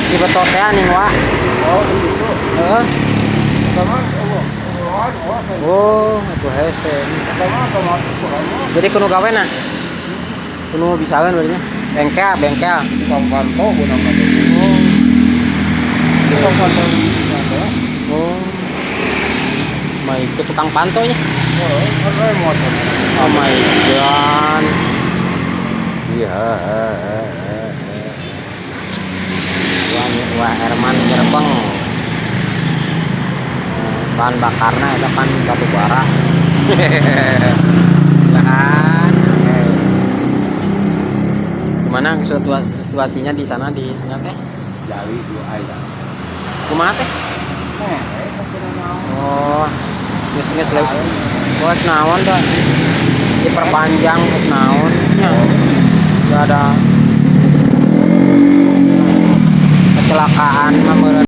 Dibetot teh ning wa. Oh, gitu. Heeh. Sama oh, oh, oh. Oh, atuh hese. Sama otomatis kurangnya. Jadi kudu gawe nah. Kudu bisaeun berarti. Bengkel, bengkel. Tukang panto gua namanya. Oh. Tukang panto ada. Oh. My God, tukang pantonya. Oh, kan remote. Oh my God. Iya. Wah, wah Herman Gerbang. Bahan bakarnya itu kan batu bara. Ya kan? Oke. Gimana situasinya di sana di teh? Jawi dua ayam. Kumaha teh? Nah, itu naon. Oh, geus geus leuwih. Bos naon dah? Diperpanjang geus naon nya. Gak ada kecelakaan mah meureun.